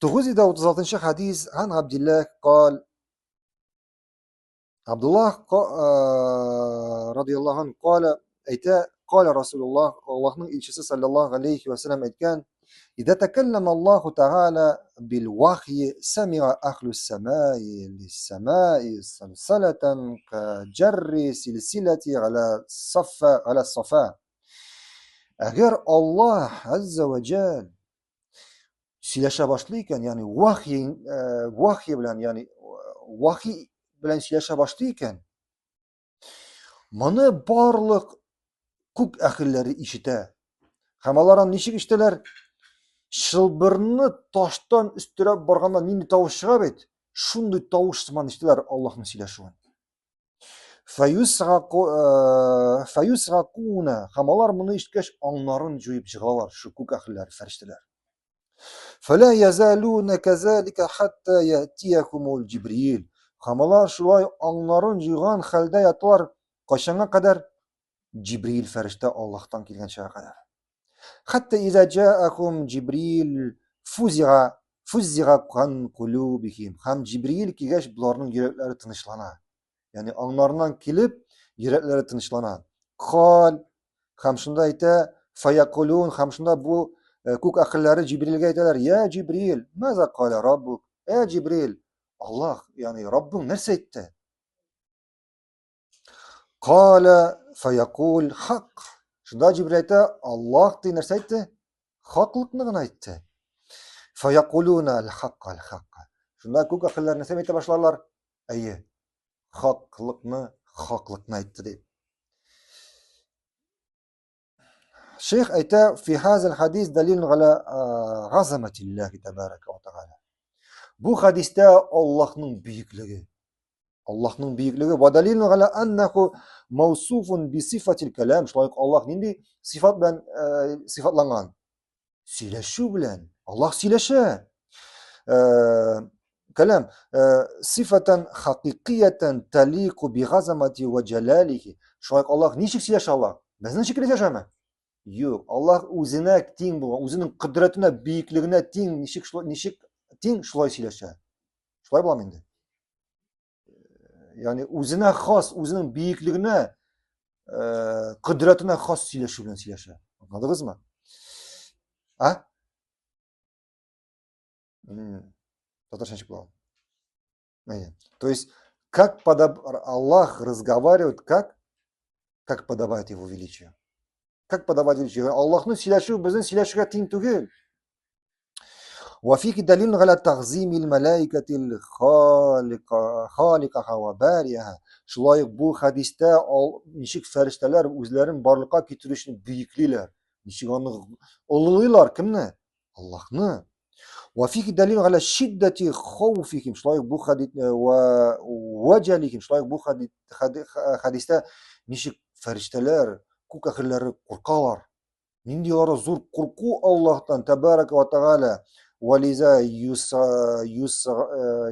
936 хадис ан Абдиллах кал Абдуллах радиаллаху анху кала әйтә, кала Расулуллах, Аллаһның илчесе саллаллаһу алейхи ва саллям әйткән, "Идә тәкәлләмә Аллаһу Тәгалә бил вахйи сами'a ахлу самаи лис-самаи салсалатан ка җарри силсилати аля сафа аля сафа." Әгәр Аллаһ азза ва җәл сөйләшә башлый икән, ягъни вахи вахи белән, ягъни вахи белән сөйләшә башлый икән, моны барлык күк әһелләре ишетә. Һәм алар аны ничек ишетәләр? Чылбырны таштан өстерәп барганда нинди тавыш чыга бит? Шундый тавыш сыман ишетәләр Аллаһның сөйләшүен. Фәюсракуна һәм алар моны ишеткәч аңнарын җуеп җыгылалар шу күк әһелләре фәрештәләр. Фәлә язалуна казалика хатта ятиякумул Җибриил. Һәм алар шулай аңнарын җуйган хәлдә яталар кайчанга кадәр? Җибриил фәрештә Аллаһтан килгәнчә кадәр. Хәтта иза җаакум Җибриил фузига фузига кан кулубихим. Һәм Җибриил килгәч, боларның йөрәкләре тынычлана. Ягъни аңнарыннан килеп, йөрәкләре тынычлана. Кал һәм шунда әйтә, фаякулун һәм шунда бу э, күк әһелләре Җибрилгә әйтәләр: "Я Җибрил, маза кала раббук?" Ә Җибрил, Аллаһ, ягъни Раббың нәрсә әйтте? Каля фаякул хак. Шунда Җибрил әйтә, Аллаһ ди нәрсә әйтте? Хаклыкны гына әйтте. Фаякулуна аль-хакка аль-хакка. Шунда күк әһелләр нәрсә әйтә башларлар? Әйе, хаклыкны, хаклыкны әйтте дип. Шейх әйтә, фи хазал хадис далил галя газаматиллахи табарака ва тааля. Бу хадистә Аллаһның бөеклеге. Аллаһның бөеклеге ва далил галя аннаху маусуфун би сифатил калам. Шулай ук Аллаһ нинди сифат белән сифатланган? Сөйләшү белән. Аллаһ сөйләшә. Калам сифатан хакыйкиятан талику би газамати ва җәлалихи. Шулай ук Аллаһ ничек сөйләшә ала? Безнең шикелле сөйләшәме? Юк, Аллаһ үзенә тиң булган, үзенең кодрәтенә, бөеклегенә тиң, ничек шулай, ничек тиң шулай сөйләшә. Шулай буламы инде? Ягъни үзенә хас, үзенең бөеклегенә, кодрәтенә хас сөйләшү белән сөйләшә. Аңладыгызмы? А? Татарча ничек була? То есть, как подоб... Аллах разговаривает, как? Как подобает его величию. Как подобает величию. Аллаһның сөйләшүе безнең сөйләшүгә тиң түгел. وفيه دليل على تعظيم الملائكة الخالقة خالقها وبارئها. Шулай ук бу хәдистә ничек фәрештәләр үзләрен барлыкка китерүчене бөеклиләр. Ничек аны олылыйлар кемне? Аллаһны. Вафихи далил галя шиддати хауфихим. Шулай ук бу хадис ва ваҗалихим. Шулай ук бу хадистә ничек фәрештәләр, күк әһелләре куркалар. Нинди алар зур курку Аллаһтан тәбәрәкә ва тәгалә. Вализа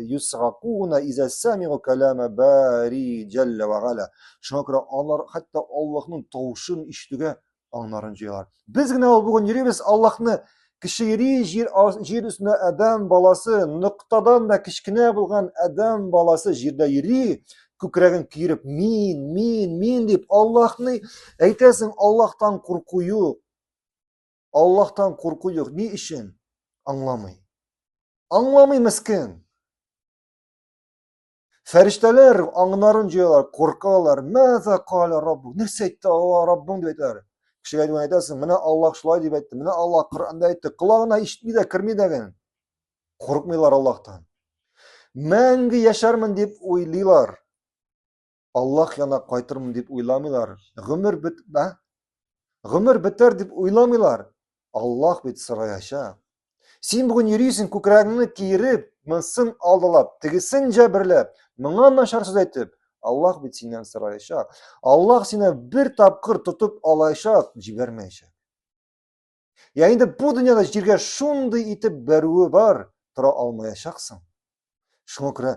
юсгакуна иза самигу калама бари җәллә ва галя. Шуңа күрә алар хәтта Аллаһның тавышын ишетүгә аңнарын җыялар. Без генә ул бүген йөрибез Аллаһны кеше йөри җир, җир өстендә адәм баласы, ноктадан да кечкенә булган адәм баласы җирдә йөри, күкрәген киереп мин, мин, мин дип Аллаһны әйтәсең, Аллаһтан курку юк. Аллаһтан курку юк. Ни өчен? Аңламый. Аңламый мескен. Фәрештәләр аңнарын җыялар, куркалар. Мәзә каля раббу? Нәрсә әйтте Алла Раббың дип әйтәләр. Кешегә әйтүен әйтәсең, менә Аллаһ шулай дип әйтте, менә Аллаһ Коръәндә әйтте. Колагына ишетми дә, керми дә генә. Курыкмыйлар Аллаһтан. Мәңге яшәрмен дип уйлыйлар. Аллаһ янына кайтырмын дип уйламыйлар. Гомер бет, ә? Гомер бетәр дип уйламыйлар. Аллаһ бит сораячак. Син бүген йөрисең күкрәгеңне киереп, монысын алдалап, тегесен җәберләп, моңа начар сүз әйтеп, Аллаһ бит синнән сораячак. Аллаһ сине бер тапкыр тотып алачак, җибәрмәячәк. Я инде бу дөньяда җиргә шундый итеп бәрүе бар, тора алмаячаксың. Шуңа күрә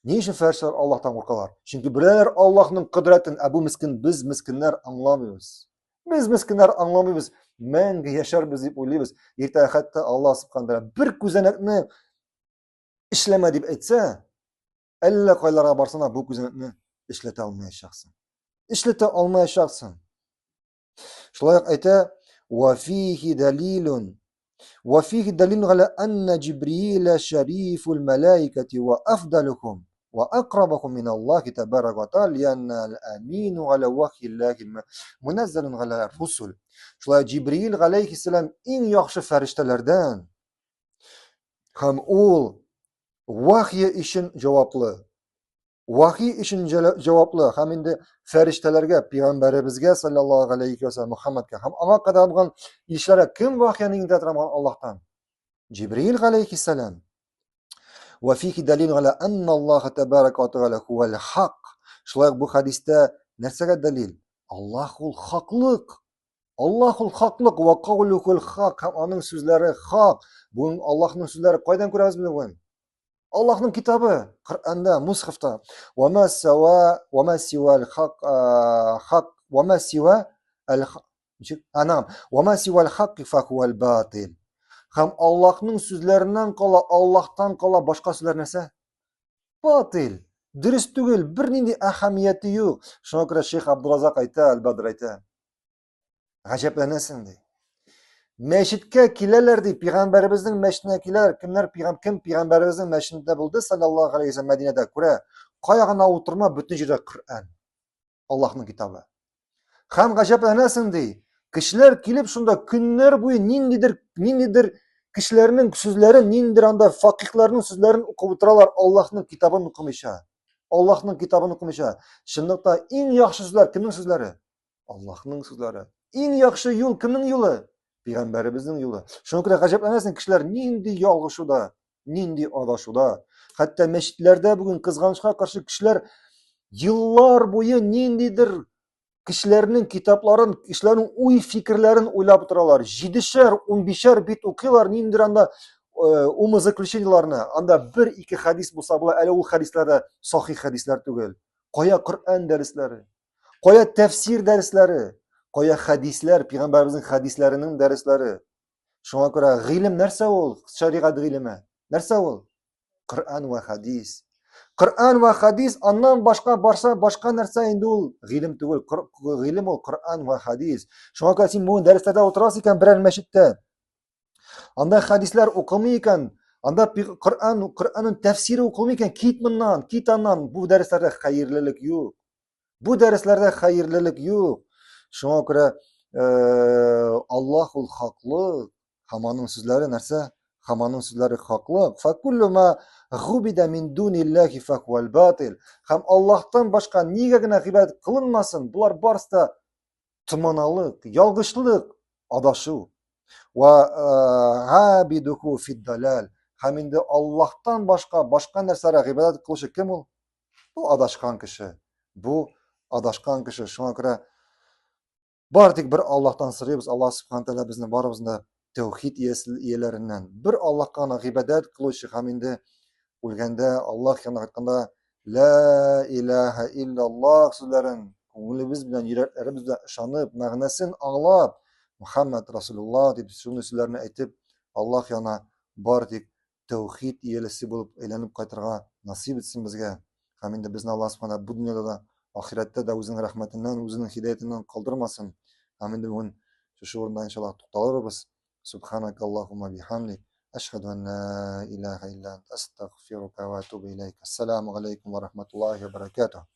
ни өчен фәрештәләр Аллаһтан куркалар? Чөнки беләләр Аллаһның кодрәтен, ә бу мескен без мескеннәр аңламыйбыз. Без мескеннәр аңламыйбыз, мәңге яшәрбез дип уйлыйбыз. Иртә хәтта Аллаһ субхана бер күзәнәкне Эшләмә дип әйтсә, әллә кайларга барсаң да бу күзәнәкне эшләтә алмаячаксың. Эшләтә алмаячаксың. Шулай ук әйтә, "Ва фихи далилун ва фихи далилун галя анна Җибриил шәрифул мәлаикати ва афдалухум ва акрабахум мин Аллаһи табарак ва тааля лианна аль-амину галя вахиллахи муназзалун галя русул." Шулай Җибриил галәйһиссәлам иң яхшы фәрештәләрдән һәм ул вахия өчен җаваплы. Вахи өчен җаваплы һәм инде фәрештәләргә, пәйгамбәребезгә саллаллаһу алейхи ва саллям Мухаммадка һәм аңа кадәр булган илчеләргә кем вахияне иңдерә торган Аллаһтан? Җибриил галәйһиссәлам. Ва фихи далил галя анна Аллаһ табарака ва тааля хуал хак. Шулай ук бу хәдистә нәрсәгә дәлил? Аллаһ ул хаклык. Аллаһ ул хаклык ва каулухул хак һәм аның сүзләре хак. Бу Аллаһның сүзләре кайдан күрәбез без бүген? Аллаһның китабы, Коръәндә, Мусхафта. Ва ма сава, ва ма сива аль хак, хак, ва ма сива аль ничек? Анам, ва ма сива аль хак фа хуал батил. Һәм Аллаһның сүзләреннән кала, Аллаһтан кала башка сүзләр нәрсә? Батил. Дөрес түгел, бернинди әһәмияте юк. Шуңа күрә шейх Абдуразак әйтә, Аль-Бадр әйтә. Гаҗәпләнәсең ди. Мәчеткә киләләр ди, пәйгамбәребезнең мәчетенә киләләр. Кемнәр пәйгам кем пәйгамбәребезнең мәчетендә булды саллаллаһу алейһи вәсәлләм Мәдинәдә күрә. Кая гына утырма, бөтен җирдә Коръән. Аллаһның китабы. Һәм гаҗәпләнәсең ди. Кешеләр килеп шунда көннәр буе ниндидер ниндидер кешеләрнең сүзләрен, ниндидер анда факихларның сүзләрен укып утыралар, Аллаһның китабын укымыйча. Аллаһның китабын укымыйча. Чынлыкта иң яхшы сүзләр кемнең сүзләре? Аллаһның сүзләре. Иң яхшы юл кемнең юлы? Пәйгамбәребезнең юлы. Шуңа күрә гаҗәпләнәсең, кешеләр нинди ялгышуда, нинди адашуда. Хәтта мәчетләрдә бүген кызганычка каршы кешеләр еллар буе ниндидер кешеләрнең китапларын, кешеләрнең уй-фикерләрен уйлап торалар. Җидешәр, унбишәр бит укыйлар, ниндидер анда э, умозаключениеларны. Анда бер-ике хәдис булса була, әле ул хәдисләр дә сахих хәдисләр түгел. Кая Коръән дәресләре? Кая тәфсир дәресләре? Кая хәдисләр, пәйгамбәребезнең хәдисләренең дәресләре? Шуңа күрә гыйлем нәрсә ул? Шәригать гыйлеме. Нәрсә ул? Коръән вә хәдис. Коръән вә хәдис, аннан башка барса, башка нәрсә инде ул гыйлем түгел. Гыйлем ул Коръән вә хәдис. Шуңа күрә син бүген дәресләрдә утырасың икән берәр мәчеттә. Анда хәдисләр укылмый икән, анда Коръән, Коръәннең тәфсире укылмый икән, кит моннан, кит аннан. Бу дәресләрдә хәерлелек юк. Бу дәресләрдә хәерлелек юк. Шуңа күрә э, Аллаһ ул хаклы, һәм аның сүзләре нәрсә? Һәм аның сүзләре хаклык. Факуллу ма губида мин дуниллахи фахуал батил. Һәм Аллаһтан башка нигә генә гыйбадәт кылынмасын, болар барысы да томаналык, ялгышлык, адашу. Ва габидуху фиддалал. Һәм инде Аллаһтан башка башка нәрсәгә гыйбадәт кылучы кем ул? Бу адашкан кеше. Бу адашкан кеше. Шуңа күрә бар тик бер Аллаһтан сорыйбыз. Аллаһ субхана тәгалә безне барыбызны да тәүхид ияләреннән, бер Аллаһка гына гыйбадәт кылучы һәм инде үлгәндә Аллаһ янына кайтканда Лә илаһа иллаллаһ сүзләрен күңелебез белән, йөрәкләребез белән ышанып, мәгънәсен аңлап, Мухаммад Расулуллаһ дип шундый сүзләрне әйтеп, Аллаһ янына бар тик тәүхид иялесе булып әйләнеп кайтырга насыйп итсен безгә. Һәм инде безне Аллаһ Субхана бу дөньяда да, ахирәттә дә үзенең рәхмәтеннән, үзенең һидәятеннән калдырмасын. Һәм инде бүген шушы урында иншаллаһ тукталырбыз. Субханак Аллаһумма бихамдик. Әшһәду ан ла илаһа илля ант астагфирука ва атубу иләйк. Ассаламу алейкум ва рахматуллахи ва баракатух.